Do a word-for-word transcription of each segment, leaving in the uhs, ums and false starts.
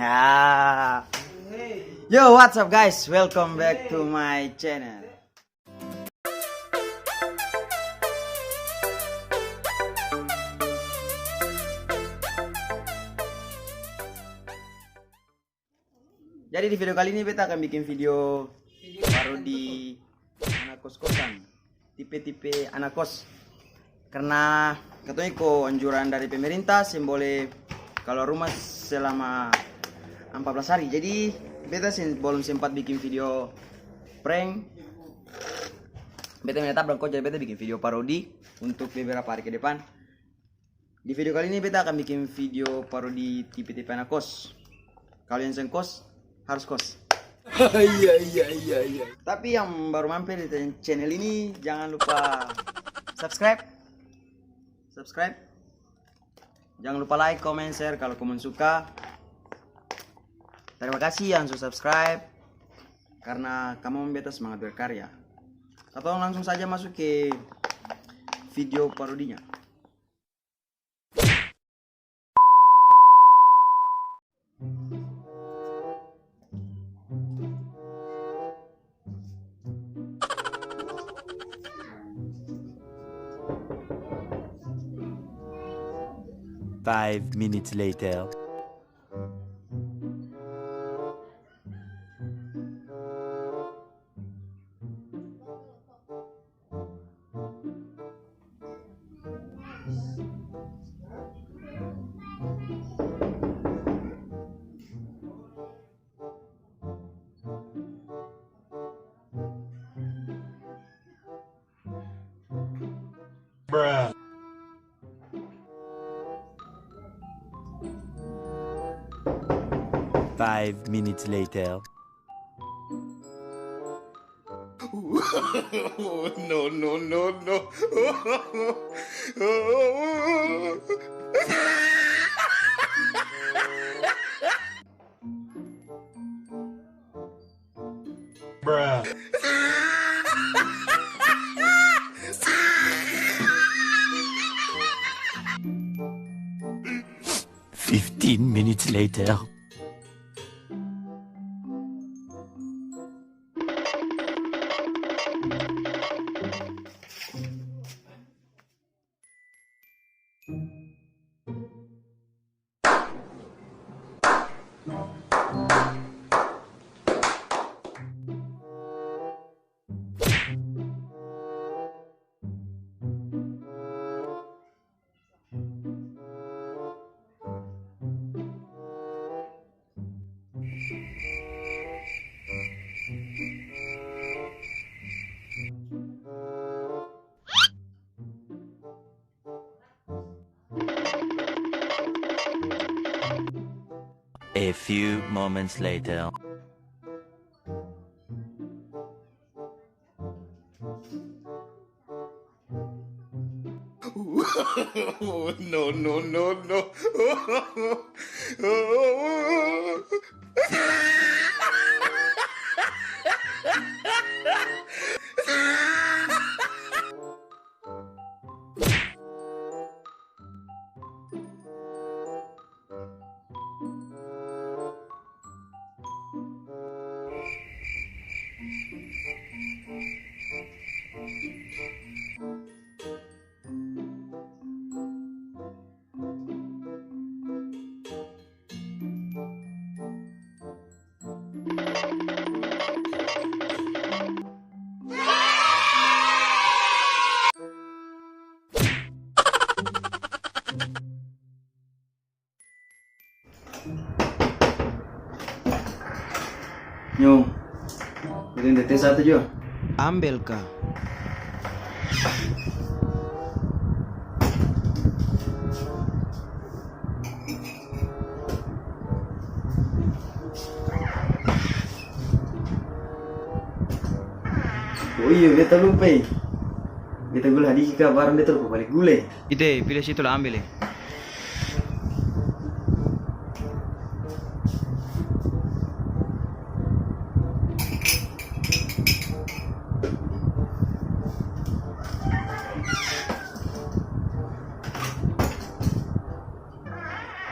Ah. Yo, what's up guys? Welcome back to my channel. Jadi di video kali ini beta akan bikin video parodi ana kos-kosan, tipe-tipe ana kos. Karna katong iko anjuran dari pemerintah seng boleh kaluar rumah selama ampa belas hari. Jadi beta seng, balom sempat bikin video prank. Beta menetap dong kos, jadi beta bikin video parodi untuk beberapa hari ke depan. Di video kali ini beta akan bikin video parodi tipe-tipe ana kos. Kalo yang seng kos, harus kos. Iya, iya, iya, iya. Tapi yang baru mampir di channel ini, jangan lupa subscribe. Subscribe. Jangan lupa like, comment, share kalo komong suka. Terima kasih yang su subscribe, karna kamong beta semangat berkarya. Katong langsung saja masuk ke video parodinya. Five minutes later. Bruh. Five minutes later. No, no, no, no. Bruh. Fifteen minutes later. A few moments later. No, no, no, no. Nyong, biking tete satu jua. Ambel ka? Oh iya, beta lupa e. Beta gula sadiki ka, barang beta lupa bali gula e. Ite, pi dari situ la ambel e.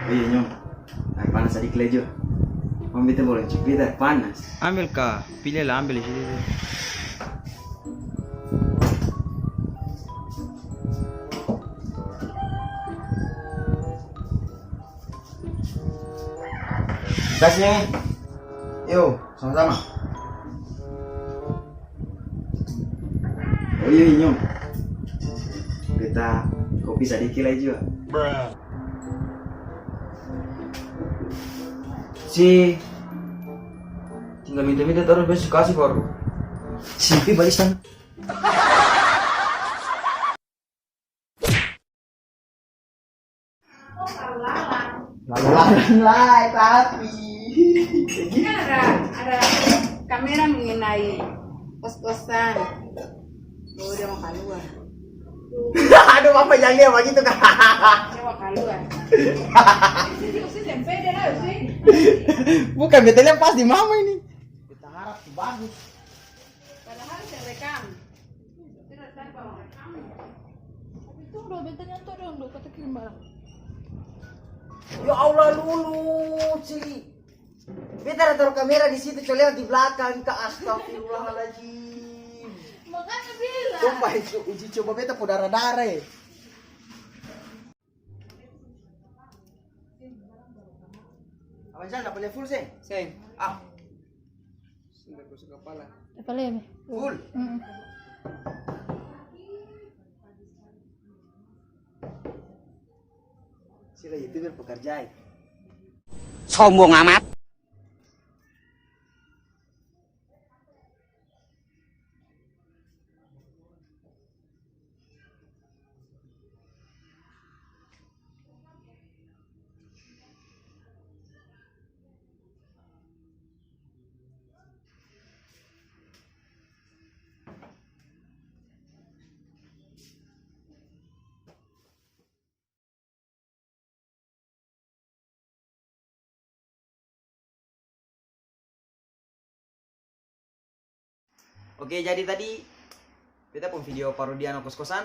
Oh iya, Nyong. Aer panas sadiki lai jua. Beta boleh cipita panas. Ambil ka, pilih lah, ambil di situ. Kasih, yo, sama-sama. Oh iya, Nyong. Beta kopi sadiki lai jua. Si, tinggal minta-minta tarus, beta su kasi baru. Si, pi balisan. Lalu lalang lai, tapi. Ini ada, ada kamera mengenai kos-kosan. Oh, dia mau kaluar. Aduh, Bapak jangan dia bagitu, Kak. Dia mau kaluar. Sini, sini, sini, sini, sini. Bukan, beta lihat pas di mama ini. Beta harap su bagus. Padahal seng rekam. Tapi tadi baru rekam. Tapi tunggu dong, beta nyanto dong, dong, kata kirim barang. Ya Allah, Lulu, Ci. Beta ada taruh kamera di situ, coba lewat di belakang, Kak. Astagfirullahaladzim. Makanya bilang. Coba uji, uji coba beta pung darah-darah, eh. Abang Sal, dapa lia full seng? Seng. Ah. Seng, gosok kapala. Dapa lia, be? Full. Mm-mm. Sila YouTuber pekerja, eh. Sombong amat. Oke, jadi tadi beta pung video parodi ana kos-kosan.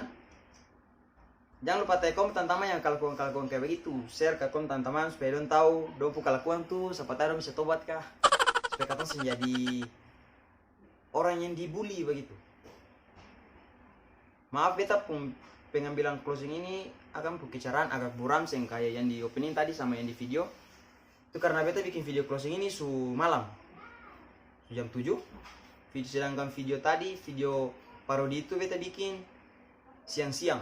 Jang lupa tag kom tamang-tamang yang kalakuan-kalakuan kaya bagitu, share ka kom tamang-tamang supaya dong tau dong pung kalakuan tu, sapa tau dong bisa tobat ka, supaya katong seng jadi orang yang dibully bagitu. Maaf, beta pung pengambilan closing ini akang pung kecaraan agak buram, seng kaya yang di opening tadi sama yang di video. Itu karna beta biking video closing ini su malam, su jam tujuh. Vid-, sedangkan video tadi, video parodi itu beta biking siang-siang.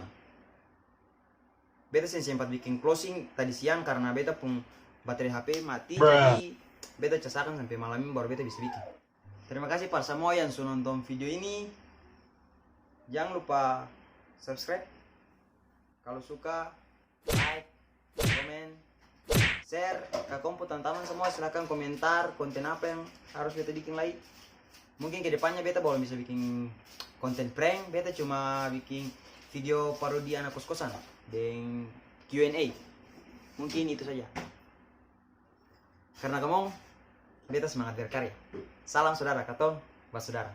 Beta seng sempat biking closing tadi siang karna beta pung baterai H P mati, jadi beta cas akang sampe malam ini baru beta bisa biking. Terima kasih par samua yang su nonton video ini. Jang lupa subscribe. Kalu suka, like, komen, share. Ka kong pung tamang-tamang samua silahkan komentar konten apa yang harus beta biking lai. Mungkin ke depannya beta balom bisa biking konten prank, beta cuma biking video parodi ana kos-kosan deng Q and A. Mungkin itu saja. Karna kamong, beta semangat berkarya. Salam sudara, katong basudara.